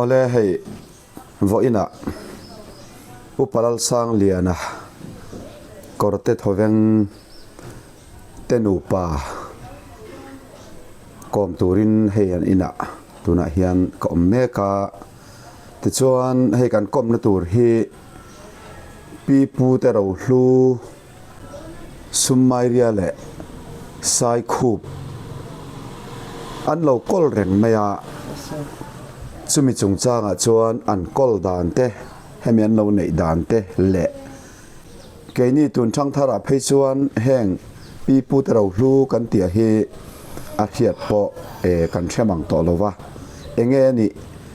Awle hei vawiinah Upa Lalsangliana kawrte thawveng te nupa kawm turin hei an inah tunah hian ka awm mek a. Tichuan hei kan kawmna tur hi Pi Pute Rohlu Summairia leh Saikhup an lo kawl reng mai a, chumi chungchangah chuan an kawl dan te, hemi an lo neih dan te leh keini tun thangtharah phei chuan heng pi pute rohlu kan tih hi a hriat pawh kan hre mang tawh lo va, enge a nih,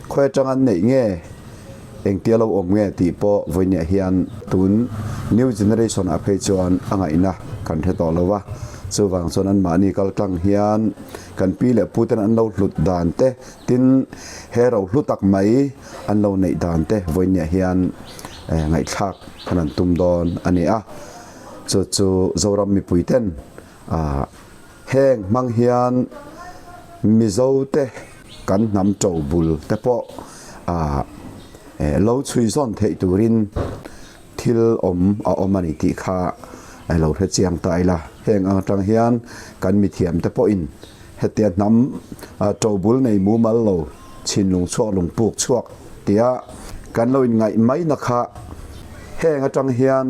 khawi atang an neih nge? Engtia lo awm nge tih pawh vawinia hian tun new generation ah phei chuan a ngaihna kan hre tawh lo va, chuvang chuan anmahni kal tlang hian kan pi leh pu ten an lo hlut dan te, tin he ro hlu tak mai an lo neih dan te vawinia hian ngaihthlak kan han tum dawn a ni a, chu chu Zoram mipui ten ah Heng hmang hian Mizote kan hnam to bul te pawh lo chhui zawn theih turin thil awm a awm a ni tih kha lo hre chiang ta ila. Heng ang atang hian kan mithiam te pawhin hetia hnam to bul nei mumal lo chhinlung chhuak lungpuk chhuak tia kan lo inngaih maina kha heng atang hian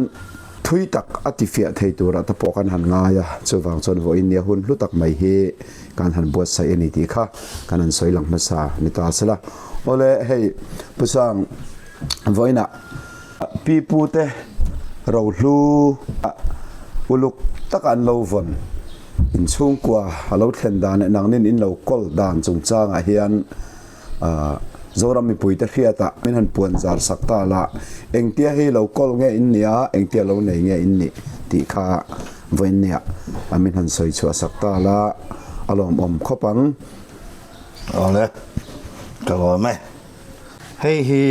Thui tak a tifiah thei turah te pawh kan han ngai a, chuvang chuan vawiin nia hun hlu tak mai hi kan han buatsaih a ni tih kha kan han sawi lang hmasa ni ta se la. Awle hei Pu Sang, vawiinah pi pu te rohlu uluk taka an lo vawn inchhungkua a lo thlen dan leh nangnin in lo kawl dan chungchangah hian Zoram mipuite hriatah min han puan zar sak ta la, engtia hi lo kawl nge in nih a, engtia lo nei nge in nih tih kha vawiin nia min han sawi chhuah sak ta la, a lawmawm khawp ang. Awle, ka lawm e. Hei hi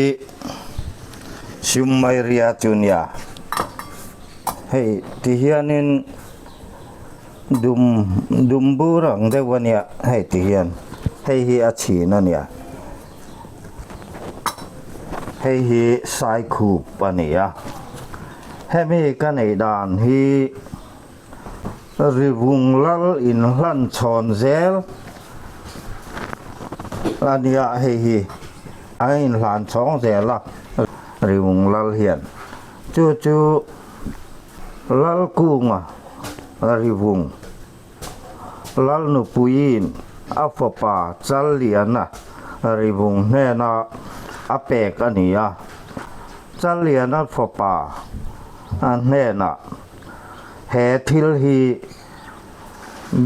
Siumairia chu nia, hei ti hianin. Dum dum bur ang deuh a nia hei ti hian hei hi a chhin a nia hei hi saikhup a ni a hemi ka neih dan hi rivung lal inhlan chhawn zel a nia hei hi a inhlan chhawng zel a rivung lal hian chu chu. Lalkunga Rivung Lalnupuiin a fapa Challiana Rivung hnena a pek a ni a, Challiana fapa hnenah he thil hi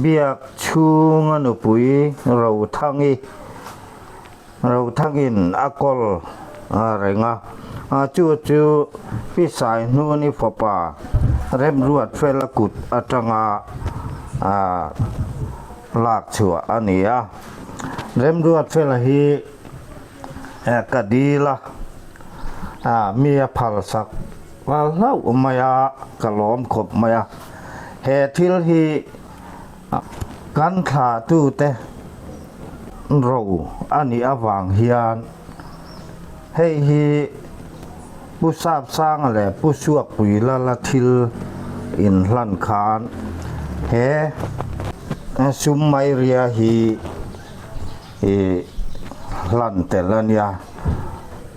biak chhunga nupui Rothangi Rothangin a kawl reng a, chu chu Pi Saihnuni fapa Remruat Fela kut atanga lak chhuah a ni a. Remruat Fela hi ka dil a, mi a phalsak hlauh mai a, ka lawm khawp mai a. He thil hi Kan thlahtute ro a nih avang hian hei hi Pu Sapsanga leh Pu Suakpui Lala thil inhlan khan he Sumairia hi hlan tel a nia.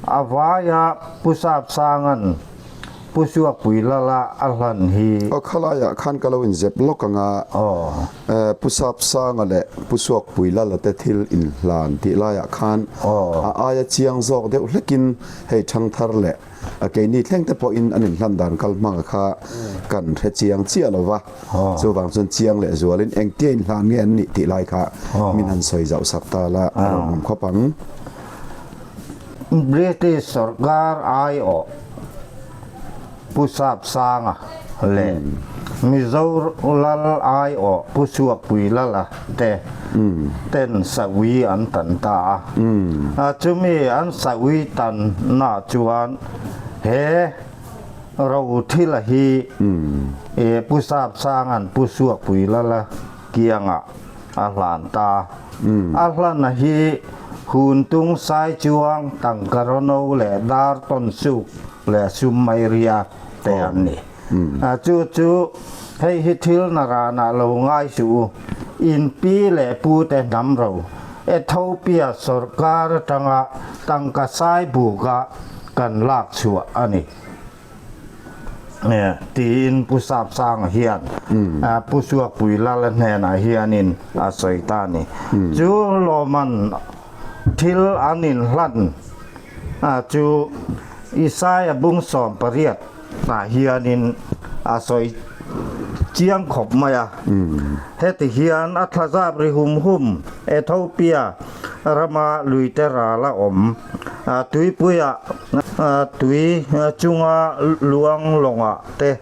A vaia Pu Sapsanga'n Pu Suakpui Lala a hlan hi. Aw khalaiah khan ka lo inzep lawk ang a. Aw. Pu Sapsanga leh Pu Suakpui Lala te thil inhlan tih laiah khan a aia chiang zawk deuh hlekin hei Thangthar leh a keini thleng te pawhin an inhlan dan kal hmanga kha kan hre chiang chiah lo va. Chuvang chuan chiang leh zualin engtia inhlan nge an nih tih lai kha min han sawi zauh sak ta la a lawmawm khawp ang. British sawrkar aiawh Pu Sapsanga leh Mizo lal aiawh Pu Suakpui Lala te ten saui an tan ta a. Chumi an saui tanna chuan he Rothila hi Pu Sapsanga'n Pu Suakpui Lala kiangah a hlan ta. A hlanna hi Huntung sai chuang tangka rawno leh dar tawn suk leh sum mai ria te an ni. Chu chu hei hi thil na ranah lo ngai suh u, in pi leh pu te hnam ro Ethiopia sawrkar atanga tangka sai buka kan lak chhuah a ni. Tiin Pu Sapsanga hian Pu Suakpui Lala hnenah hianin a sawi ta a ni. Chu lawman thil an inhlan chu Isaia bung 18 ah hianin a sawi chiang khawp mai a. Heti hian a thlazap ri hum hum Ethiopia rama luite ral a awm tuipuiah tui chunga luang lawngah te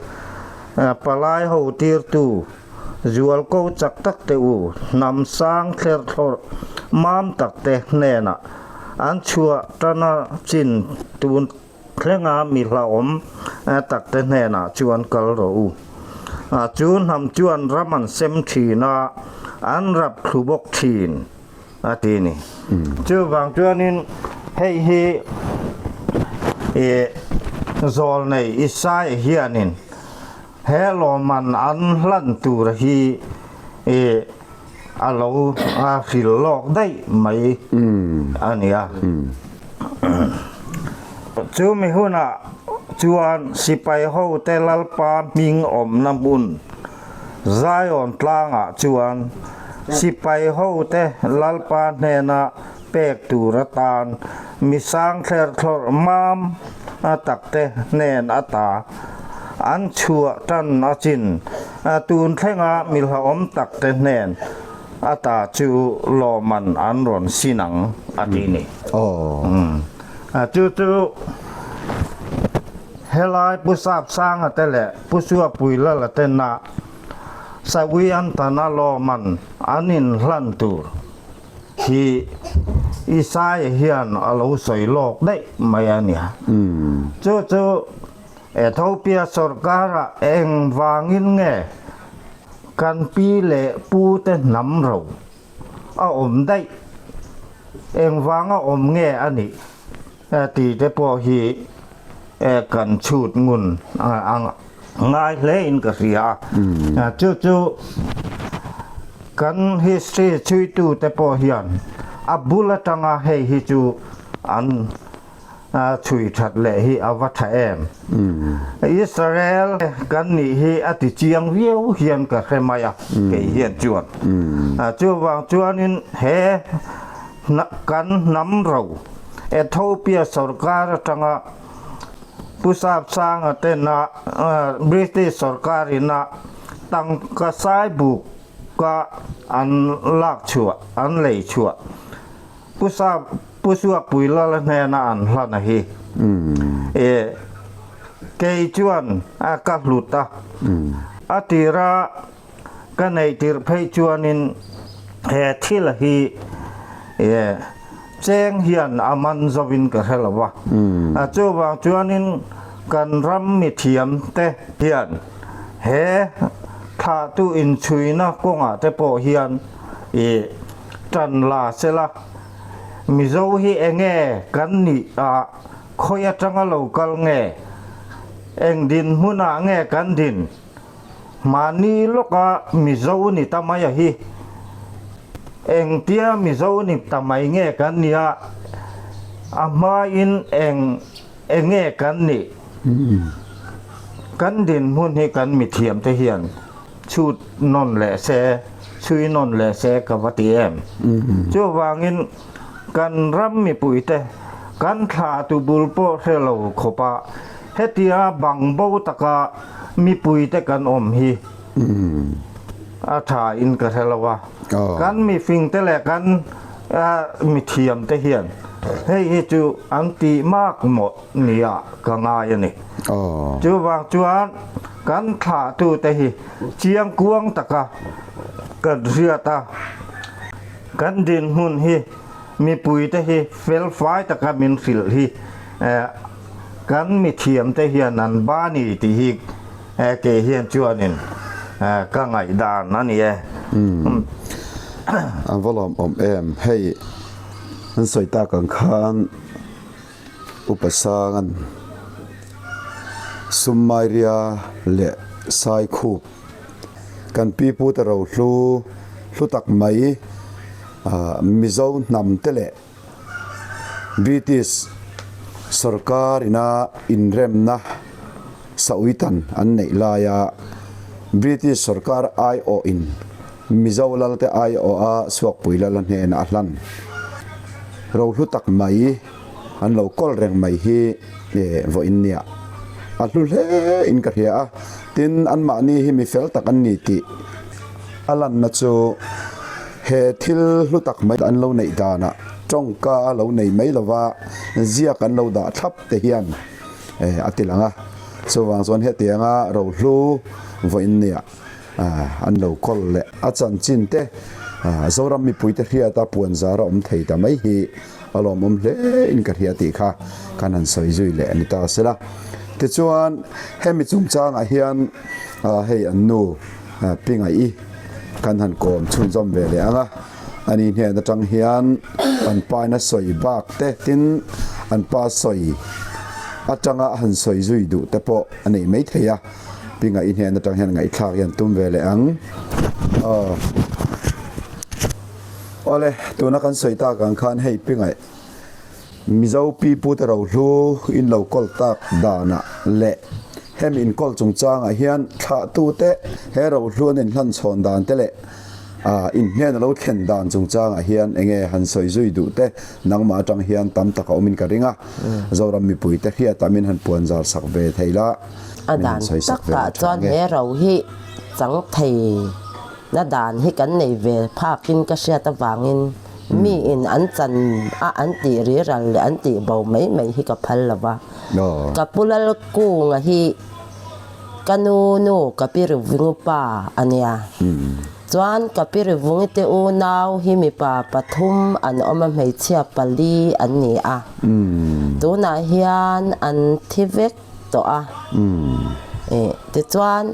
palai ho tirtu zualko chak tak te u hnam sang thler thlawrh mam tak te hnenah an chhuah tana chin tun thlenga mi hlauhawm tak te hnenah chuan kal rawh u. Chu hnam chuan ram an sem thin a, an rap thlu bawk thin. a ti ni. Chuvang chuanin hei hi ih zawlnei Isaiah hianin he lawmman an hlan tur hi ih a lo hrilh lawk daih mai a ni a. Chumi hunah chuan sipai hote Lalpa hming awmna hmun Zion tlangah chuan sipai hote Lalpa hnena pek tur atan mi sang thler thlawrh mam takte hnen ata an chhuah tan a chin. Tun thlenga mi hlauhawm takte hnen ata chu lawmman an rawn sin ang a ti ni. Chu chu. Helai Pu Sapsanga te leh Pu Suapuilala tena Saui an tana lawman an inhlan tur hi Isaia hian a lo sawi lawk daih mai a nia. Chu chu Ethiopia sawrkarah eng vangin nge kan pi leh pu te hnam ro a awm daih? Eng vanga awm nge a nih? Tih te pawh hi kan chhut ngun a ngai hle in ka hria a. Chu chu kan history chhuitu te pawh hian a bul atanga hei hi chu an chhui that leh hi a va tha em. Israel kan nih hi a ti chiang viau hian ka hre mai a kei hian chuan. Chuvang chuanin he Kan hnam ro Ethiopia sorkar atanga Pu Sapsanga tena British sorkar ina tangka sai buka an lak chhuah, an lei chhuah Pu Sap Pu Suakpuilala hnena an hlan a hi. E kei chuan ka hlut a, a tira Ka neih tirh phei chuanin he thil hi cheng hian a man zovin ka hre lo va. Chuvang chuanin kan ram mithiam te hian he thlahtu inchhuina kawngah te pawh hian i tan la sela, Mizo hi enge kan nih a, khawi atanga lo kal nge, eng dinhmunah nge kan din? Mahni lawka Mizo ni ta mai a hi. Engtia Mizo ni ta mai nge kan nia, a hmain eng enge kan nih? Kan dinhmun hi kan mithiam te hian chhut nawn leh se, chhui nawn leh se ka va ti em. Chuvangin kan ram mipuite kan thlah tu bul pawh hre lo khawpa Hetia bang bo taka mipuite kan awm hi a tha in ka hre lo a, kan mifingte leh kan mithiamte hian hei hi chu an tih mak mawh nia ka ngai a ni. Chuvang chuan kan thlahtute hi chiangkuang taka kan hriat a, kan dinhmun hi mipuite hi felfai taka min hrilh hi Kan mithiamte hian an ba ni tih hi kei hian chuanin ka ngaihdan a ni e. An va lawmawm em? Hei An sawi tak ang khan Upa Sanga'n Summairia leh Saikhup kan pipute rohlu hlu tak mai Mizo hnam te leh British sorkar ina inremna Sauitan an neih laia British sorkar aiawhin Mizo lalte aiawha Suakpui lala hnenah a hlan. Rohlu tak mai an lo kawl reng mai hi vawiin nia a hlu hle in ka hria a, tin anmahni hi mi fel tak an ni tih a lanna chu he thil hlu tak mai an lo neih danah tawngka a lo nei mai lova ziak an lo dah thlap te hian a ti lang a, chuvang chuan hetianga rohlu vawiin nia. An lo kawl leh a chanchin te Zoram mipuite hriata puan zar a awm thei ta mai hi a lawmawm hle in ka hria tih kha kan han sawi zui leh a ni ta sela. Tichuan hemi chungchangah hian hei an nu Pi Ngaih-i kan han kawm chhunzawm ve leh ang a, ani hnen atang hian an pa in a sawi bak te tin an pa sawi atanga a han sawi zui duh te pawh a nei maithei a. Pi Ngaih hnen atang hian ngaihthlak hian tum ve leh ang. Aw. Awle, tuna kan sawi tak ang khan hei Pi Ngaih, Mizo pi pute rohlu in lo kawl tak danah leh hemi inkawl chungchangah hian thlahtute he rohlu an inhlan chhawn dan te leh in hnen a lo thlen dan chungchangah hian enge han sawi zui duh te nangmah atang hian tam tak a awmin ka ring a. Zoram mipuite hriatah min han puan zar sak ve thei la. A dan takah chuan he ro hi chang thei na dan hi kan nei ve phakin ka hriat avangin mi in an chan a an tih riral leh an tih bo mai mai hi ka phal lo va. Ka pu Lalkunga hi ka nu nu ka pi Rivungu pa a nia. Chuan ka pi Rivungi te unau hi mipa pathum an awm a hmeichhia pali an ni a. Tunah hian an thi vek. tawh a. Tichuan,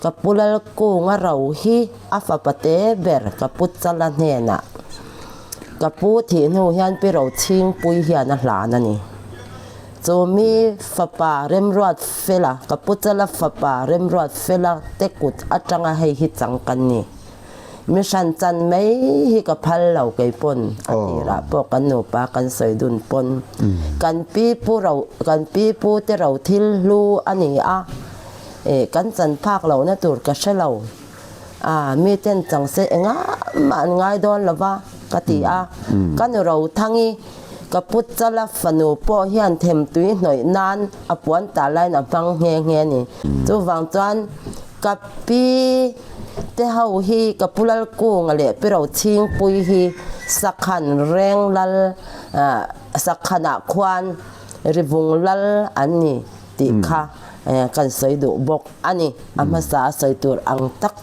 ka pu Lalkunga ro hi a fapa te ber ka pu Chala hnenah ka pu thih hnu hian Pi Rochhingpui hian a hlan a ni. Chu mi fapa Remruat Fela, ka pu Chala fapa Remruat Fela te kut atanga hei hi chang kan ni. Mi hran chan mai hi ka phal lo kei pawn a tirah pawh kan nupa kan sawi dun pawn kan pi pu ro kan pi pu te ro thil hlu a ni a eh kan chan phak lo na tur ka hre lo a mi ten chang se engah mah an ngai dawn lo va ka ti a ka nu ro thang i ka pu chala fanu pawh hian them tui hnawih nan a puan ta laiin a hmang nghe nghe a ni chuvang chuan ka pi Te ho hi ka pu Lalkunga leh Pi Rochhingpui hi Sakhan reng lal Sakhanah khuan Rivung lal an ni tih kha kan sawi duh bawk a ni. A hmasa a sawi tur ang tak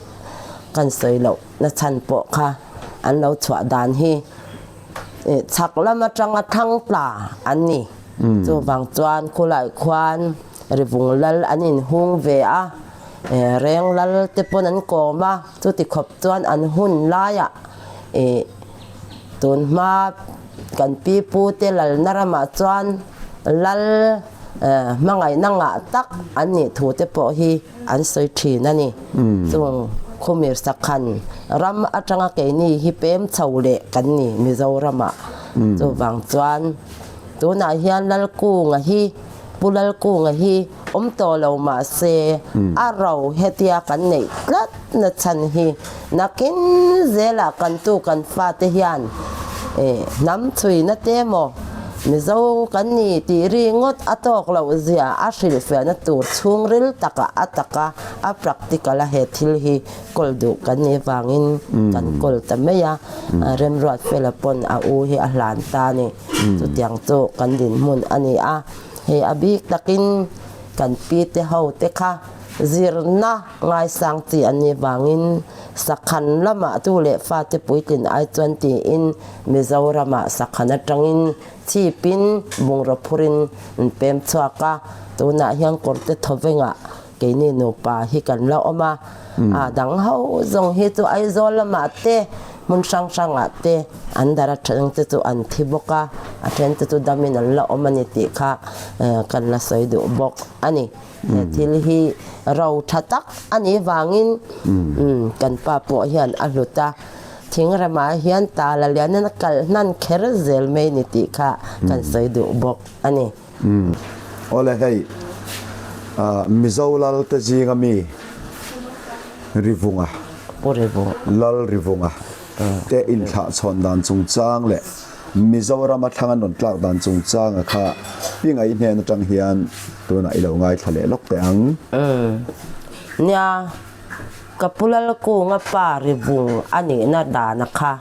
kan sawi loh na chhan pawh kha an lo chhuah dan hi chhak lam atanga thlang tla an ni. Chuvang chuan khulai khuan Rivung lal an inhung ve a. Reng lal te pawn an kawm a, chuti khawp chuan an hun laiah ih tun hma kan pi pu te lalna ramah chuan lal hmangaihna ngah tak an nih thu te pawh hi an sawi thin a ni. Chung Khumir Sakhan ram atanga keini hi pem chho leh kan ni Mizoramah. Chuvang chuan tunah hian Lalkunga hi Pu Lalkunga hi awm tawh lo mah se a ro hetia kan neih tlat na chhan hi nakin zelah kan tu kan fate hian hnam chhuina te maw Mizo kan ni tih ri ngawt a tawk loh zia a hrilhfiahna tur chhungril takah a taka a practical a he thil hi kawl duh kan nih vangin kan kawl ta mai a, Remruatfela pawn a u hi a hlan ta a ni. Chutiang chu kan dinhmun a ni a, hei a bik takin kan pi te ho te kha zirna ngaisang chi an nih vangin sakhan lamah tu leh fate puitlin ai chuan tiin Mizoramah sakhan atangin chhipin bungraw phurin an pem chhuak a, tunah hian kawrte thawvengah keini nupa hi kan la awm a, a dang ho zawng hi chu Aizawl lamah te. Hmun hrang hrangah te an dar a then te chu an thi bawk a, a then te chu damin an la awm a ni tih kha kan la sawi duh bawk a ni. He thil hi ro tha tak a nih vangin kan pa pawh hian a hlut a, thingremah hian tala lianin a kalh hnan kher zel mai ni tih kha kan sawi duh bawk a ni. Awle hei Mizo lal te zinga mi Rivunga, Lal Rivunga te inthlahchhawn dan chungchang leh Mizorama thlang an rawn tlak dan chungchanga kha pi ngaih hnen atang hian tunah i lo ngaithla leh lawk teh ang. Nia, ka pu Lalkunga pa Rivung a nihna dana kha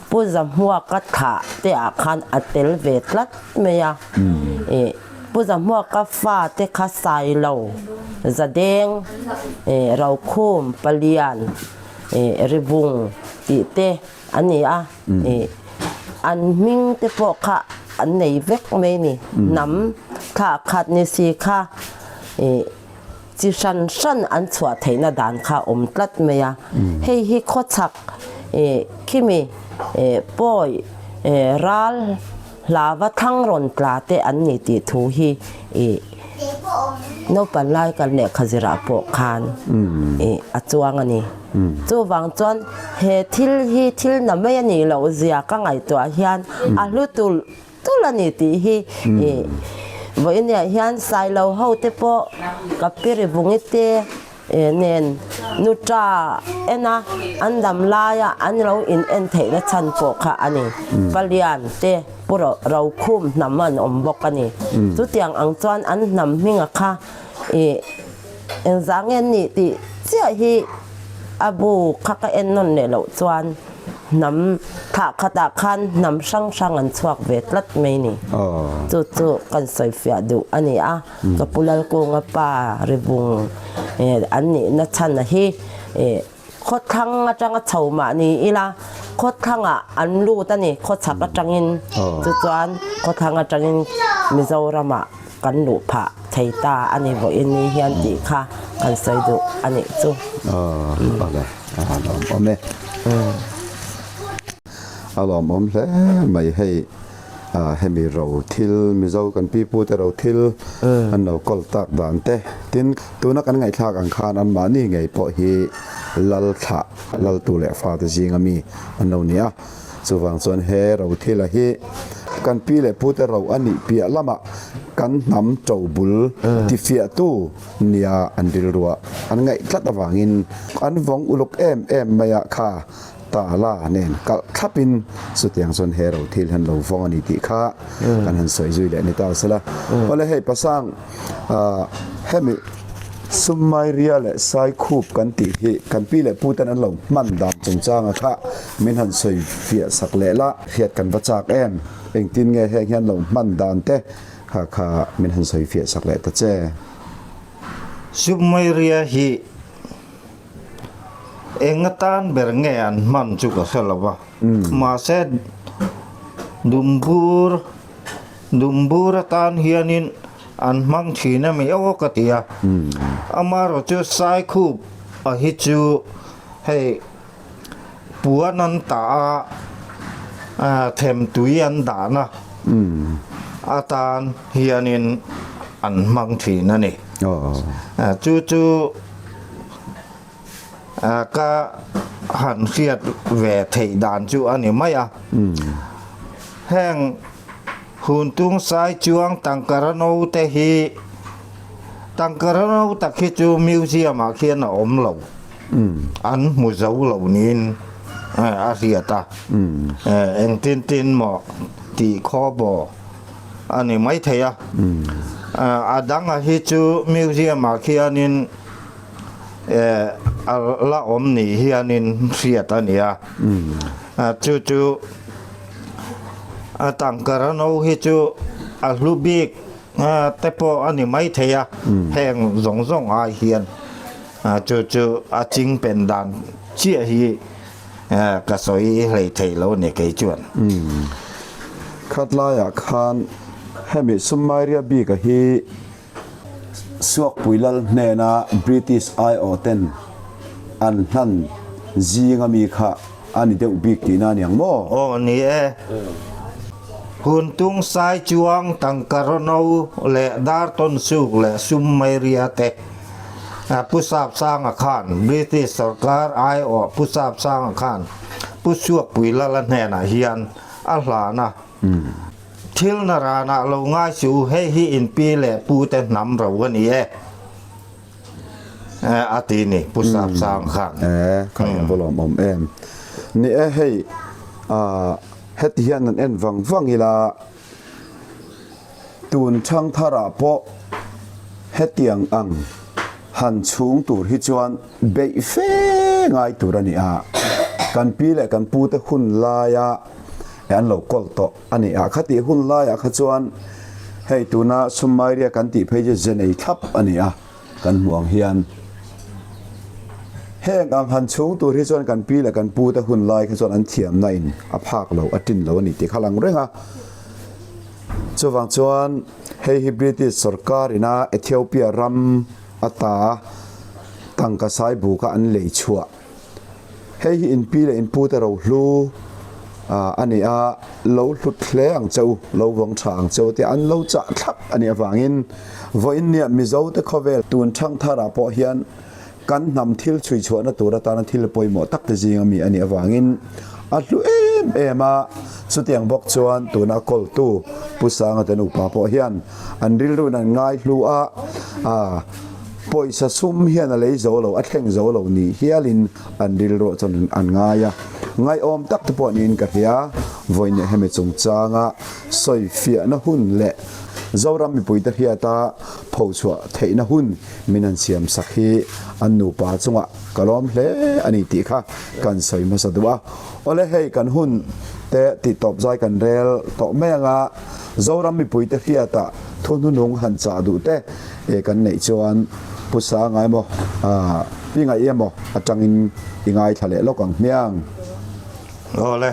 Pu Zahmuaka thlah te ah khan a tel ve tlat mai a. Ih, Pu Zahmuaka fa te kha Sailo, Zadeng, ih, Rokhum, Palian, ih, Rivung tih te a ni a. Ih, an hming te pawh kha an nei vek mai a ni. Hnam thlah khat ni si kha ih, Chi hran hran an chhuah theihna dan kha a awm tlat mai a. Hei hi khawchhak khimi pawi ral hlava thlang rawn tla te an ni tih thu hi naupan lai kan lehkha zirah pawh khan a chuang a ni. Chuvang chuan he thil hi thil na mai a nih loh zia ka ngaihtuah hian a hlu tulh Tul a ni tih hi i vawiiniah hian Sailo ho te pawh ka piri vungi te nen nuta en a an dam laia an lo in en theihna chhan pawh kha a ni. Palian te Pu Rokhum hnam an awm bawk a ni. Chutiang ang chuan an hnam hminga kha i engzah nge an nih tih chiah hi a bu kha ka en nawn leh loh chuan Hnam thah khatah khan hnam hrang hrang an chhuak ve tlat mai ni. Chu chu kan sawi fiah duh a ni a. Ka pu Lalkunga pa Rivung an nihna chhan a hi khawthlang atanga chho mah ni ila khawthlangah an lut a ni, khawchhak atangin. Chu chuan khawthlang atangin Mizoramah kan luh phah thei ta a ni vawiin ni hian tih kha kan sawi duh a nih chu. A lawmawm e. A lawmawm hle mai hei hemi ro thil Mizo kan pi pu te ro thil an lo kawl tak dan te tin tuna kan ngaihthlak ang khan an mahni ngei pawh hi lal thlah lal tu leh fa te zinga mi an lo ni a chuvang chuan he ro thil a hi kan pi leh pu te ro a nih piah lamah kan hnam to bul tifiah tu Nia, an rilruah an ngaih tlat avangin an vawng uluk em em mai a, kha tala nen kalh thlapin chutiang chuan he ro thil hian lo vawng a ni tih kha kan han sawi zui leh ni ta sela. Awle hei pasang hemi Summairia leh Saikhup kan tih hi kan pi leh pu ten an lo hman dan chungchanga kha min han sawi fiah sak leh la, hriat kan va chak em? Engtin nge heng hian lo hman dan te Kha kha min han sawi fiah sak leh ta che. Submairia hi eng atan ber nge an hman chu ka hre lo va, mahse dumbur dumbur atan hianin an hmang thin a mi aw ka ti a, amaherawh chu Saikhup a hi chu hei Puan an tah a, themtui an dahna atan hianin an hmang thin a ni. Chu chu ka han hriat ve theih dan chu a ni mai a. Heng huntung sai chuang tangkara no te hi tangkara no tak hi chu museum ah khian a awm lo. An hmu zo lo niin a hriat a, engtin tin maw tih khaw baw a ni maithei a. A danga hi chu museum ah khianin a la awm ni hianin hriat a ni a, chu chu a tangkara no hi chu a hlu bik te pawh a ni maithei a, heng zawng zawng ai hian. Chu chu a ching pen dan chiah hi ka sawi hlei thei lo a ni kei chuan. Khat laiah khan hemi Summairia bika hi Suakpui Lal hnena British aiawh ten an hlan zinga mi kha. a ni deuh bik tihna a ni ang maw? Aw ni e. Hun tung sai chuang tangka rawno leh dar tawn suk leh sum mai ria te Pu Sapsanga khan British sorkar aiawh Pu Sapsanga khan Pu Suakpui Lala hnenah hian a hlan a. Thil na ranah lo ngai suh u, hei hi in pi leh pu te hnam ro a ni e. A ti ni Pu Sapsang khan. E, kha eng va lawm awm em. Ni e hei heti hian an en vang vang ila tun thangtharah pawh hetiang ang han chhung tur hi chuan beih fe ngai tur a ni a. Kan pi leh kan pute hun laia an lo kawl tawh a ni a. Khatih hun laiah kha chuan hei tuna Sumairia kan tih phei chu ze nei thlap a ni a, kan hmuh ang hian. Heng ang han chhung tur hi chuan kan pi leh kan pu te hun lai kha chuan an thiamna in a phak lo, a tin lo a ni tih kha lang reng a. Chuvang chuan hei hi British sorkar ina Ethiopia ram ata tangka sai buka an lei chhuah. Hei hi in pi leh in pute rohlu a ni a, lo hlut hle ang che u, lo vawng tha ang che u tia an lo chah thlap a nih avangin vawiin nia Mizote khawvel tun thangtharah pawh hian kan hnam thil chhui chhuahna tur atana thil pawimawh tak te zinga mi a nih avangin a hlu em em a. Chutiang bawk chuan tuna kawltu Pu Sanga te nupa pawh hian an rilruin an ngai hlu a, Pawisa sum hian a lei zo lo, a thleng zo lo ni hialin an rilruah chuan an ngai a. Ngaihawm tak te pawh niin ka hria. Vawiin hemi chungchanga sawifiahna hun leh Zoram mipuite hriata phochhuah theihna hun min han siam sak hi an nupa chungah ka lawm hle a ni tih kha kan sawi hmasa duh a. Awle hei kan hun te tihtawp zai kan rel tawh mai anga Zoram mipuite hriata thu hnuhnung han chah duh te E kan neih chuan Pu Sanga emaw Pi Ngaih emaw atangin i ngaithla leh lawk ang hmiang. Awle,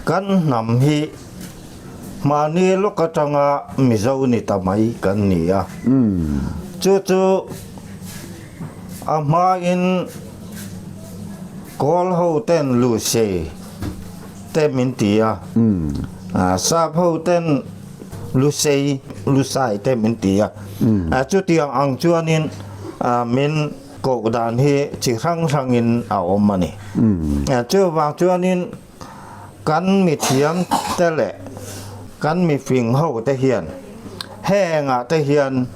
kan hnam hi mahni lawk atanga Mizo ni ta mai kan ni a. Chu chu a hmain Kawl ho ten Lusei te min ti a, Sap ho ten Lusei, Lusai te min ti a. Chutiang ang chuanin min koh dan hi chi hrang hrangin a awm a ni. Chuvang chuanin kan mithiam te leh kan mifing ho te hian hengah te hian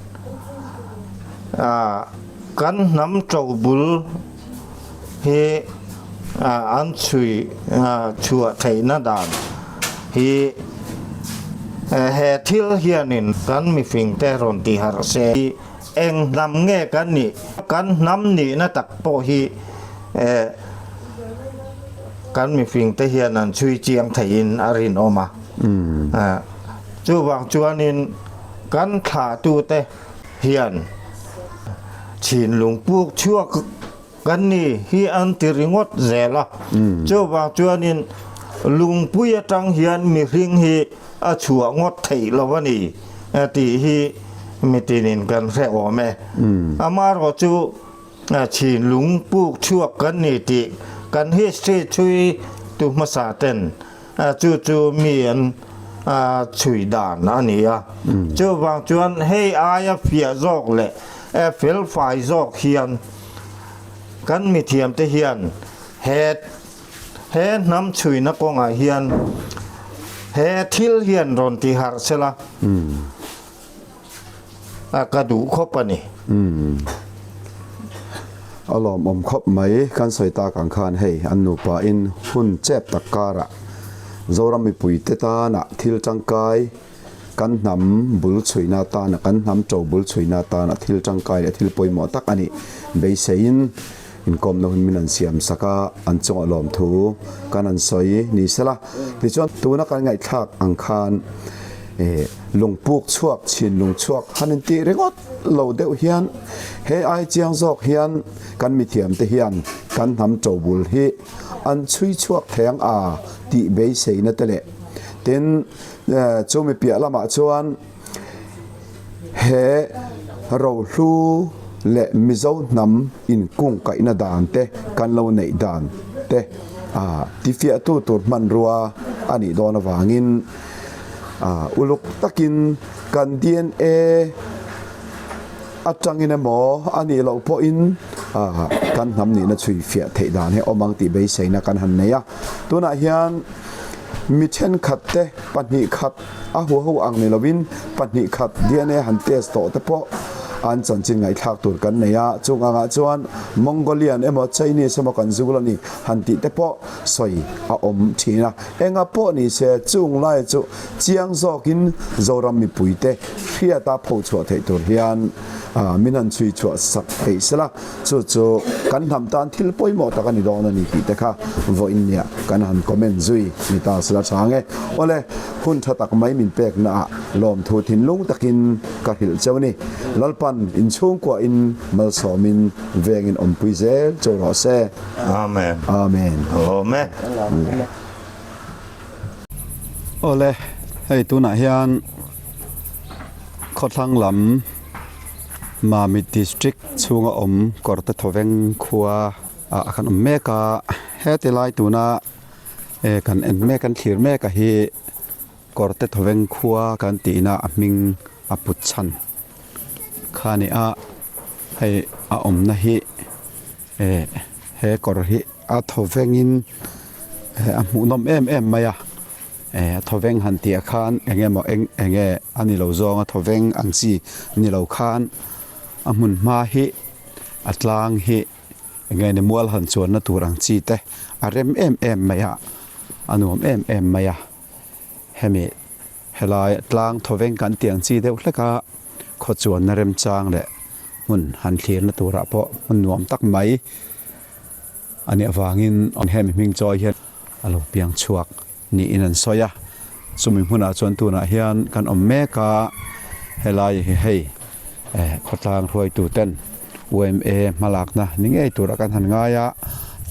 kan hnam ṭobul hi an chhui chhuah theihna dan hi he thil hianin kan mifingte rawn ti harh se. Eng hnam nge kan nih? Kan hnam nihna tak pawh hi kan mifingte hian an chhui chiang theihin a rinawm a. Chuvang chuanin kan thlahtute hian Chhinlung puk chhuak kan ni hi an ti ringawt zel a, chuvang chuanin lungpui atang hian mihring hi a chhuah ngawt theih lo a ni tih hi mitinin kan hre awm e. Amaherawh chu chhinlung puk chhuak kan ni tih kan history chhui tu hmasa ten Chu chu mi an chhui dan a ni a. Chuvang chuan hei aia fiah zawk leh felfai zawk hian kan mithiamte hian he he hnam chhuina kawngah hian he thil hian rawn ti harh sela ka duh khawp a ni. A lawmawm khawp mai, kan sawi tak ang khan hei an nupa in hun chep tak karah Zoram mipui te tana thil tangkai kan hnam bul chhuina atana kan hnam to bul chhuina atana thil tangkai leh thil pawimawh tak a nih beiseiin inkawmna hun min an siam sak a, an chungah lawmthu kan an sawi ni sela. Tichuan tuna kan ngaihthlak ang khan eh lungpuk chhuak chhin lung chhuak han intih ringawt lo deuh hian he ai chiang zawk hian kan mithiam te hian kan hnam tobul hi an chhui chhuak thei ang a tih beiseina te leh tin chumi piah lamah chuan He rohlu leh Mizo hnam inkungkaihna dan te kan lo neih dan te Tifiahtu tur hmanrua a nih dawn avangin uluk takin kan dna atangin emaw a nih loh pawhin kan hnam nihna chhui fiah theih dan hi awm ang tih beiseina kan han nei a. Tunah hian mi thenkhat te pahnih khat a huho ang ni lovin pahnih khat dna han test tawh te pawh an chanchin ngaihthlak tur kan nei a. Chung angah chuan Mongolian emaw Chinese emaw kan zul a ni han tih te pawh sawi a awm thin a. Enga pawh ni se chung lai chu chiang zawkin Zoram mipuite hriata phochhuah theih tur hian min han chhui chhuah sak theih sela. Chu chu kan hnam tan thil pawimawh tak a ni dawn a ni tih te kha vawiin nia kan han comment zui ni ta sela chang e. Awle, hun tha tak mai min pekna ah lawmthu thinlung takin ka hrilh cheu ni. Lalpan inchhungkua in malsawmin vengin awmpui zel cheu rawh se. Amen. Amen. Lawm e. Awle, hei tunah hian khawthlang lam Mamit District chhunga awm Kawrte Thawveng khua ah kan awm mek a, heti lai tuna eh kan en mek kan thlir mek a hi Kawrte Thawveng khua kan tihna a hming a put chhan kha a ni a, hei a awmna hi eh he kawr hi a thawvengin eh a hmuhnawm em em mai a. Eh thawveng han tih ah khan eng emaw eng eng nge a ni lo zawng a thawveng ang chi ni lo khan a hmun hma hi a tlang hi eng nge ni mual han chuanna tur ang chi te a rem em em mai a a nuam em em mai a hemi helai tlang thawveng kan tih ang chi deuh hlek a khaw chuanna remchang leh hmun han thlirna turah pawh hmun nuam tak mai a nih avangin hemi hming chawi hian a lo piang chhuak niin an sawi a, chumi hmunah chuan tunah hian kan awm mek a, helai hi hei eh khawtlang hruaitu ten yma hmalakna ni ngei tura kan han ngai a,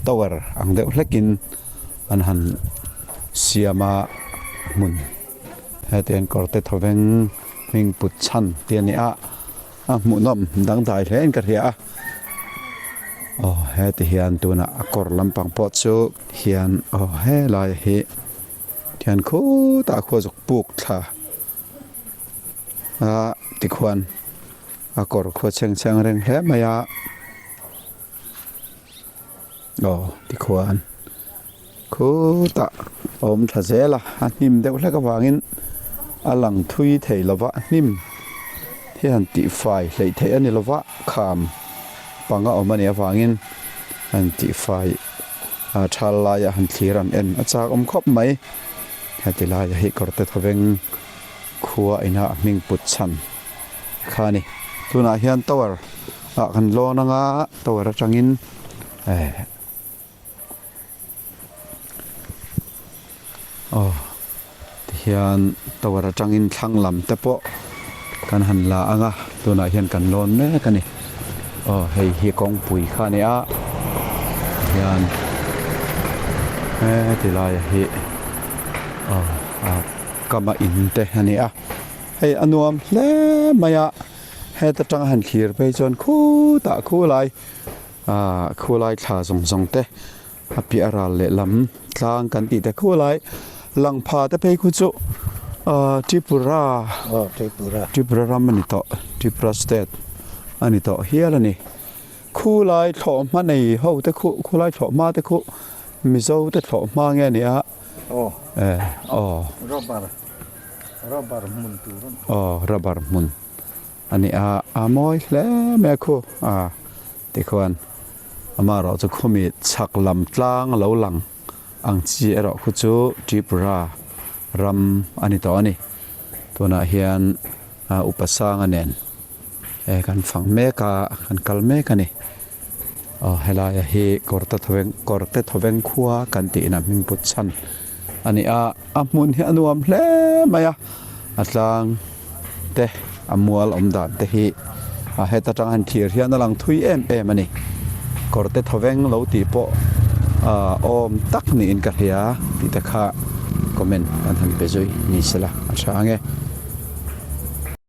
tower ang deuh hlekin an han siam a hmun heti hian kawrte thawveng hming put chhan tih a ni a. A hmuhnawm dangdai hle in ka hria a, aw heti hian tunah a kawr lampang pawh chu hian aw helai hi hian khutah khua zuk puk thla a tikhuan a kawr khua chheng chheng reng hle mai a aw tikhuan khutah a awm tha zel a a hnim deuh hlek avangin a lang thui thei lo va hnim hi han tihfai hleih theih a ni lo va kham panga awm a nih avangin han tihfai a thal laia han thlir an en a chak awm khawp mai heti laia hi kawrte thawveng khua ina a hming put chhan kha a ni tunah hian tower ah kan lawn anga tower atangin eh. Aw tihian tower atangin thlang lam te pawh kan han la ang a tunah hian kan lawn mek a ni aw hei hi kawngpui kha a ni a tihian heti laia hi aw a kama in te a ni a hei a nuam hle mai a heta tanga han thlir phei chuan khutah khulai. Ahh khulai thla zawng zawng te a piah a ral leh lam tlang kan tih te khulai lang pha te phei khu chu ahh Tripura Tripura ram a ni tawh Tripura state a ni tawh hial a ni khulai thlawhhma nei ho te khu khulai thlawhhma te khu Mizo te thlawhhma nge a ni a eh aw rubber hmun tur a ni aw rubber hmun. A ni a, a mawi hle mai a khu a tikhuan amaherawh chu khumi chhak lam tlang lo lang ang chi erawh khu chu Tripura ram a ni tawh a ni. Tunah hian upa sanga nen eh kan fang mek a, kan kal mek a ni. Aw helaia hi kawrte thawveng kawrte thawveng khua kan tihna hming put chhan a ni a, a hmun hi a nuam hle mai a, a tlang te a mual awm dan te hi a heta tang han thlir hian a lang thui em em a ni kawrte thawveng lo tih pawh ah awm tak niin ka hria tih te kha comment an han pe zui ni sela a tha ang e.